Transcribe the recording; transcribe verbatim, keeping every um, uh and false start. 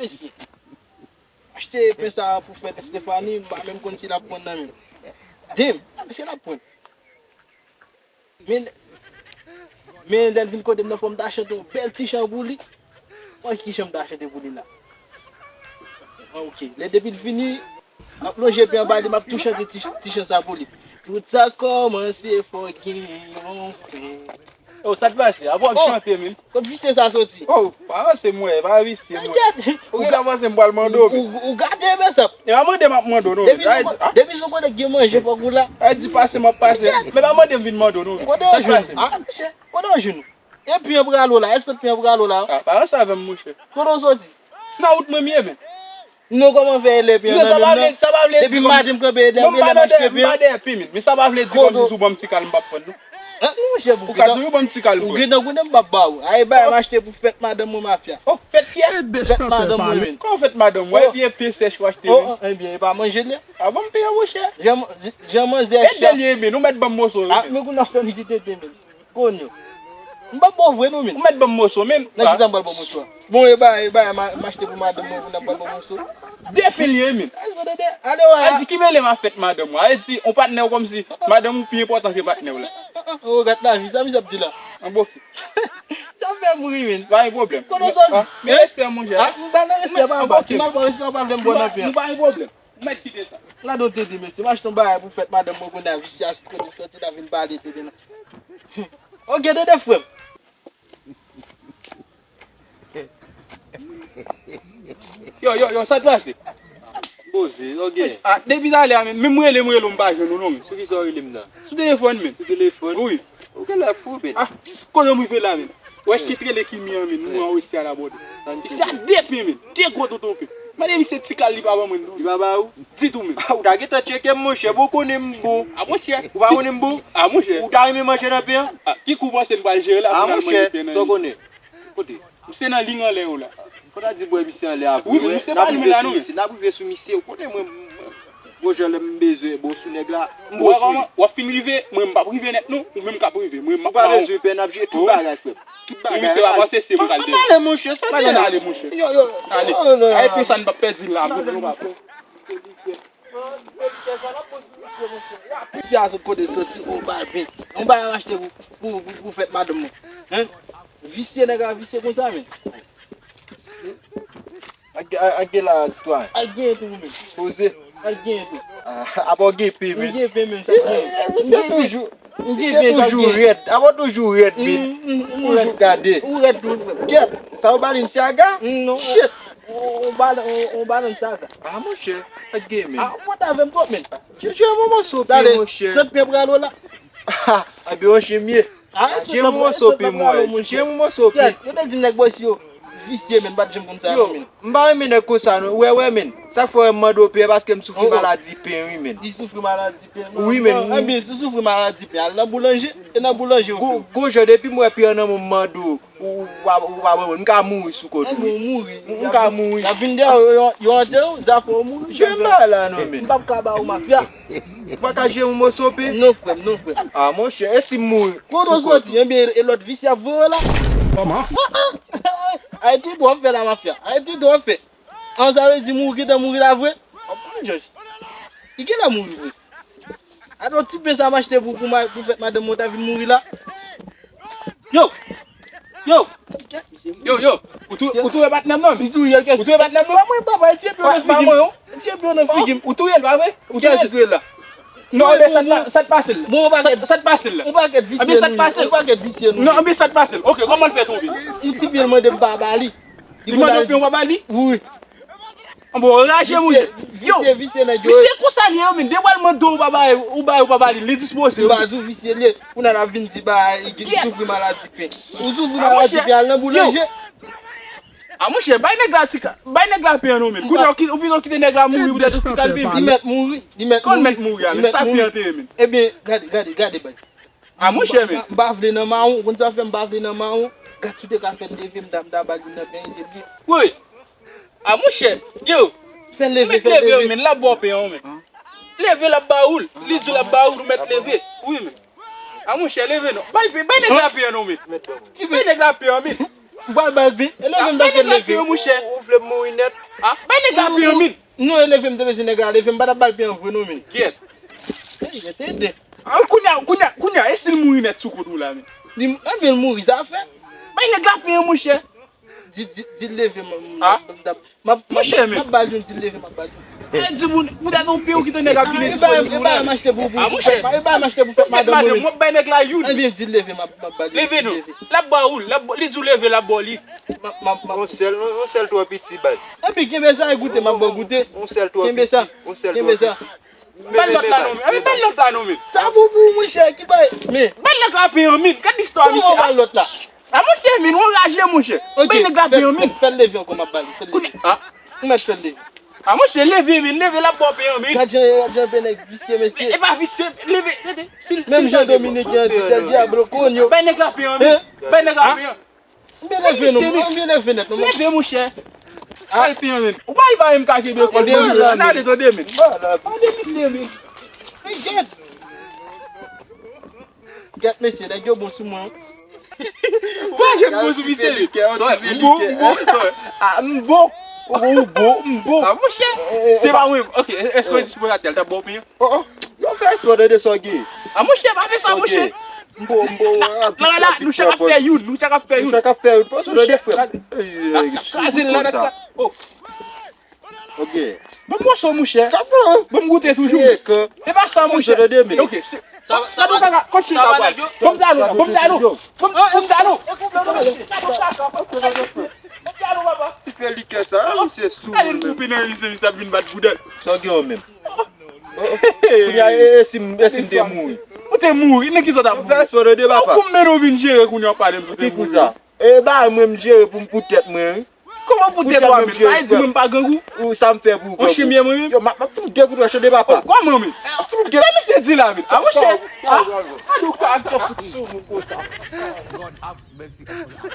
Mesye, achte pen sa pou fèt Estefani, m pa menm konn si l ap pran nan men m. Di m, si l ap pran. Men, men lè l vin kote m nan fò m ta chante yon bèl ti chan pou li. Wè ki chan m ta chante pou li la. Ah, ok. Lè depi l fini, m ap lonje pen anba li, m ap tou chante ti, ti chan sa pou li. Tout sa kòmanse fò gen yon frè. Oh, sa t pase? Apa w ap chante, men? Kot visye sa soti? Oh, pa ranse m wè, pa visye m wè. Ou gentan panse m pral mande w, men. Ou gate, mesye. E pa mande m ap mande w, non, men. Depi sou kote gen manje, fòk ou la. A di pase m ap pase. Men pa mande m vin mande w, non, men. Kote w jwenn ou? Ah, mesye, kote w jwenn ou? E pen an pral ou la, èske pen an pral ou la? Ah, pa ranse avè m, monchè. Kote w soti? Nan wout mwen m ye, men. Non, kòman fè lè pen an nan men m nan? Depi maten m kanpe, depi lè m achte pen. M pa dèyè pen, men. Men sa pa vle di kòmsi si w ban m ti kal m p ap pran, non. An, monchè, ou ka toujou ban m ti kal mwen. Ou gentan konnen m p ap ba ou. Ay, bay m achte pou fèt madanm mwen, mafya. Oh, fèt kiyès? Fèt madanm mwen, men. Kòman fèt madanm mwen? Epi e pen sèch ou achte, men. Oh, ebyen, e pa manje l ye. Ah bon, m peye, monchè. Jan manzè e chat. Tèt de l ye, men. Ou mèt ban m moso, men. Ah, men kounye a fè m di tete, men. Konn yo. M p ap ba w vre non, men. Ou mèt ban m moso, men. Nan kisa m pral ba w moso a? Bon, e ba, e ba, m a, m achte pou madanm mwen, pou n ap pral ba w moso. De pen l ye, men. Èske w tande? Ale w a. A di ki mele m a fèt madanm mwen. A di, yon patnè w kòmsi madanm ou pi enpòtan ke patnè w la. Oh, gad lavi, sa misye ap di la? An bon fi. Sa fè m ri, men. Pa gen pwoblèm. Kote w soti? Men respè, monchè. Ah, m ba nan respè, pa anba. Si m ap ba w respè, w pa vle m ba w nan pen. M pa gen pwoblèm. Mèsi de sa. Gade yon tete, mesye. M achte yon bagay pou fèt madanm mwen, kounye a visye a sot kote l soti la vin pale tete nan. Ok, tete frè m. Yo, yo, yo, sa t pase? Poze, ok. Ah, depi talè a, men, men m rele, m rele, m pa jwenn ou non, men. Sou kisa w rele m nan? Sou telefòn, men. Sou telefòn? Wi. Ou genlè fou, men. Ah, kote m rive la, men. Wè, ki t rele Kimi an, men, nou an resi a la bòde. Isi a de pen, men. De gwo tonton pen. Mande misye ti kal li pa ban mwen, non. Li pa ba ou? Ditou, men. Ah, ou ta gentan tcheke m, monchè. Bon, ou konnen m bon. Ah, monchè. Ou pa konnen m bon? Ah, monchè. Ou ta renmen manje nan pen an? Ah, ki kou w panse n pral jere la pou n al manje pen nan? Ah, monchè, sa w konnen? Kote? Misye nan liy anlè yo la. Fò ta di bwè misye anlè a vre. Wi, men misye pa li menm la, non, men. N ap rive sou misye, ou konnen mwen, mwen, bon, jan lè m bezwen, bon, sou nèg la, m bon sou li. W ap fin rive, mwen m p ap rive nèt, non. Ou menm k ap rive, mwen m ap ba w. Ou pa bezwen pè, n ap jere tout bagay, frè m. Tout bagay. Misye pa panse se mwen k al dèyè. Ann ale, monchè, sa w gen la? Ann ale, monchè. Yo, yo. Ale. Ay, pen sa n p ap pèdi l la, bon, nou pa pè. Misye a sot kote l soti, on bagay pen. On bagay m achte pou, pou, pou, pou fèt madanm mwen. Hein? Visye, nèg la visye konsa, men. Ak, ak, ak gen la, sitwayen. Ak gen tou, men. Poze. Ak gen tou. Ah, apa w gen pen, men. M gen pen, men, sa gen. Eh, eh, misye toujou, misye toujou rèd. Apa w toujou rèd, men. Toujou gade. Ou rèd tou, frè. Kèt, sa w ba li, misye aga? Non. Shit. On, on balan, on, on balan sa aga. Ah, monchè, ak gen, men. Ah, ou pote avè m twòp, men. Jwe, jwe yon moso pen, monchè. Sot pen pral la. Ah, ebyen, monchè, m ye. Ah, jwe yon moso pen, mwen. Jwe yon moso pen. Yo te di nèg bòs yo visye, men, m pa t janm konn sa, non, men. M pa renmen nèg konsa, non. Wè, wè, men. Sa k fè w wè m mande w pen, paske m soufri maladi pen, wi, men. Li soufri maladi pen, non? Wi, men. Ebyen, si w soufri maladi pen, al nan boulanje. E nan boulanje, ou fè. Gon jan, depi m wè pen an nan men w, m mande w. Ou, ou pa, ou pa ban mwen, m ka mouri sou kont ou, wi. Ou mouri. M ka mouri. Y ap vin dèyè w, yo, yo antre w, zafè w mouri. Jwe m pa la, non, men. M p ap ka ba ou mafya. Ou pa ka jwe yon moso pen? Non, frè m, non, frè m. Ah, monchè, e si m mouri? Kote w soti? Ebyen, e lòt visye ap voye w la. Kòman? Ayiti tou w ap fè la, mafya. Ayiti tou w ap fè. An, sa vle di mouri, gentan mouri la vre? Anpil jòj. Li gentan mouri vre. Ate yon ti pen sa m achte pou, pou ma-, pou fèt madanm mwen ta vin mouri la. Yo! Yo! Yo, yo! Ou tou, ou touye patnè m nan, men? Ou touye l, kèsi? Ou touye patnè m nan? Pa mwen, papa, e tye pen nan figi m. Tye pen nan figi m. Ou touye l, pa vre? Ou touye l? Kèsi touye l la? Non, men sa t pa-, sa t pase l la? Bon, yon pakèt, sa t pase l la? Yon pakèt visye nou ye. Yon pakèt visye nou ye. Non, men sa t pase l. Ok, kòman l fè tonbe? Yon ti pen l mande m pa ba li. Li mande w pen w pa ba li? Wi. Bon, raje mouri. Yo, visye, visye nèg yo. Visye konsa li ye, men. Depi w al mande w pa ba, ou ba, ou pa ba li, li dispoze. M pa di w visye li ye. Kounye a l ap vin di ba, li soufri maladi pen. Ou soufri maladi pen, al nan boulanje. A monchè, bay nèg la ti ka-, bay nèg la pen an non, men. Kounye a ou ki-, ou pito kite nèg la mouri poutèt ou ti kal pen. Li mèt mouri, li mèt mouri. Kòman l mèt mouri a, men? Sa pen an te ye, men. Ebyen, gade, gade, gade, bay. A monchè, men. M pa vle nan mawon, ou konn sa fè m pa vle nan mawon? Gad si w te ka fè l leve, m ta, m ta ba l youn nan pen li te byen. Woy! A monchè, yo! Fè l leve, fè l leve, men, l ap ba w pen an, men. Leve, l ap ba ou l. Li di w l ap ba ou l, ou mèt leve. Wi, men. A monchè, leve non. Bay, bay nèg la pen an non, men. Bay nèg la pen an, men. M pral ba l pen. E leve m ta fè leve. Monchè. Ou vle m mouri nèt? Bay nèg la pen an, men. Non, e leve m te bezwen nèg la leve m, m pa t ap ba l pen an vre non, men. Gyèt. Ey, ede. Ah, kounye a, kounye a, kounye a, e si l mouri nèt sou kont ou la, men? Li, anben l mouri, sa fè. Bay nèg la pen an, monchè. Di, di, di l leve, m, m, m, m, m, m, m, m ap ba l youn, di l leve, m ap ba l youn. E di moun, poutèt ou pen ou kite nèg ap vini sou kont ou la. E ba m achte pou, pou, pou fèt, e ba m achte pou fèt madanm mwen. M ap bay nèg la youn. Ebyen, di l leve, m ap, m ap ba l youn. Leve non. L ap ba ou, l ap, li di w leve, l ap ba w li. M ap, m ap, m ap. Yon sèl, yon sèl twò piti, baz. Epi kenbe sa, e goute, m ap ba w goute. Yon sèl twò piti. Kenbe sa. Yon sèl twò piti. Ba l lòt la non, men. Ba l lòt la non, men. Sa pou pou, monchè, ki bay? Men. Ba l lòt la pen an, men. Gad istwa misye. Kòman w ba l lòt la? A, monchè, men, w anraje, monchè. Bay nèg la pen an, men. Fè l leve ankò, m ap ba li. Fè l leve. Ou mèt fè l leve. A, monchè, leve, men, leve, l ap ba w pen an, men. Gad jan, gad jan pen nèg visye, mesye. E pa visye, leve, tande. Menm jan Dominiken an di, del diablo coño. Bay nèg la pen an, men. Bay nèg la pen an. M byen leve non, m byen leve nèt non. Leve, monchè. Al pen an, men. Ou pa al ba M K K de kòl, men. N ale tande, men. Tande misye, men. Men gyèt. Gyèt, mesye, nèg yo bon sou mwen. Ou pa janm bon sou misye, men. M bon, m bon. A, m bon. Ou bon, ou bon, m bon. A, monchè. Se pa mwen. Ok, èske w dispoze atè? L t ap ba w pen an? Oh, oh. Yo fè espò de sa w gen. A, monchè, pa fè sa, monchè. M bon, m bon, la, la, nou chak ap fè youn, nou chak ap fè youn. Nou chak ap fè youn. Pran sou de frè. N ap kraze l la, n ap kraze. Oh. Ok. Ban m moso, monchè. Ban m goute toujou. E pa sa, monchè. Ok, se, sa, sa nou ka, kòm si sa va. Ban m talon, ban m talon. Ban m, ban m talon. Ban m talon, papa. Fè likè sa, misye sou. Gade m koupe nan misye, misye ap vin bat boudèl. Sa w gen w menm? Kounye a, e, e si m, e si m te mouri? Ou te mouri, nan ki sa w t ap mouri? Ou fè espò de papa. Ou pou m mennen w vin jere kounye a, w pale m pou te mouri. Ki kout sa? E ba mwen m jere pou m pou tèt mwen, wi. Kòman pou tèt ou a menm? Sa vle di mwen m pa grangou? Ou sa m fè pou grangou? Ou chimyè mwen menm? Yo, m ap, m ap fout de kout wòch de papa. Kòman menm? M ap fout de. Sa misye di la menm? A, monchè. A, a, nou ka ap fout sou moun konsa. Lord have mercy upon us.